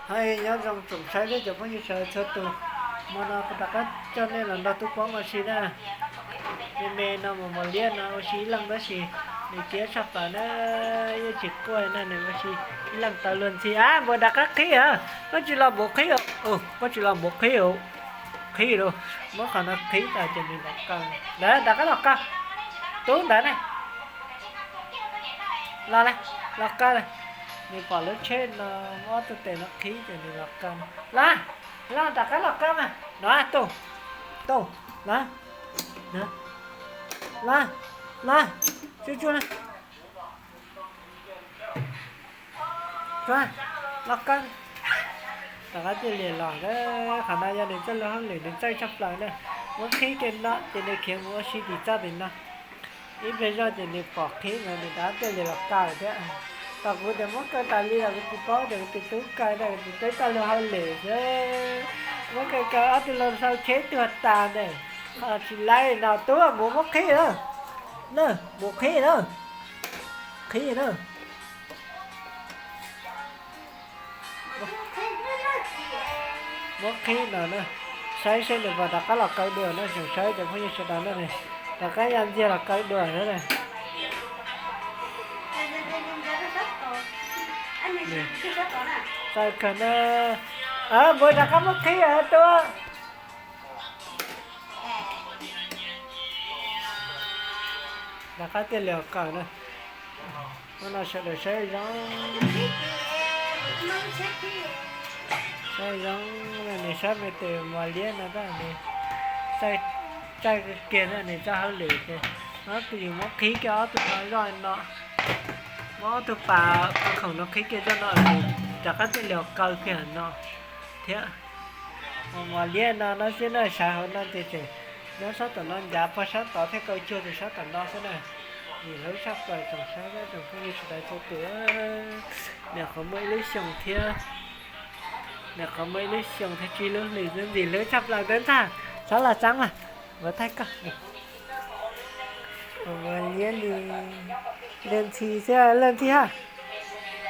Hais nyob zoo tsoom saib thiab cov phooj ywg sawv daws txhua tus, hmo no kuv rov qab coj nej los nrog tub Kuab ua si na. Me me no mas mos liab no ua si ib leeg tab sis nws tiab tshaj plaws na, yeej tsis quaj na, nws ua si ib leeg tau luag ntxhi. Ab, npuav rov qab qhib a, koj tsis los npuav qhib, koj tsis los npuav qhib, qhib lauj, muab qhov no qhib tas ces nws los kaw. Ntawd rov qab los kaw, tub ntawd ne, los, los kaw. Nws pom lub tsheb no muab ob tug tes no qhib ces nws los kaw. Los, los rov qab los kaw mas no, tub, tub, los, los, los, tsuj tsuag na, los kaw. Rov qab thiaj li los. Qhov no yog nws txoj lub hauj lwm nws txawj tshaj plaws na. Muab qhib kiag no ces nws khiav mus ua si tim txaj tim no. Ib pliag zoj ces nws pom qhib no nws rov qab thiaj li los kaw thiab. Thaum kuv tias muab kaw tas li los kuv tsis paub tias kuv tus tub kaw na, kuv tus tub txoj lub hauj lwm xwb. Muab kaw kaw ob tug los sau tsheb tuag tas ntag. Tsis laib no tub, mus muab qhib na, na, mus qhib na, qhib na. Muab qhib no na, saib seb nws puas rov qab los kaw dua na, tsoom saib cov phooj ywg sawv daws na, rov qab ya ntxiag los kaw dua na. Txawj kawg na. Npuav rov qab muab qhib tub. Rov qab thiaj li los kaw na. Hnub no sawv daws saib zoo, saib zoo, nws sab me tes mos liab no tab nws txawj kiag na, nws txoj hauj lwm ces no yus muab qhib kiag ob tug no zoj no, muab ob tug pas khoom no qhib kiag zoj no, rov qab thiaj li los kaw kiag no thiab. Mos liab no no xwb na, sawv hauv no ces tseem nyob sab tom no ncav pog sab tod thiab kaw cuag tus sab tom no xwb na. Vim hlub tshaj plaws tsoom saib thiab tsoom phooj ywg sawv daws txhua tus. Nws qhov muaj ib lub xyoos thiab, nws qhov muaj ib lub xyoos thiab tsib lub hlis xwb, ntxim hlub tshaj plaws. Tab ntag, txhob los txeeb mas, ua thaij koj. Mos liab li, leej ntxhi xwb, leej ntxhi ha.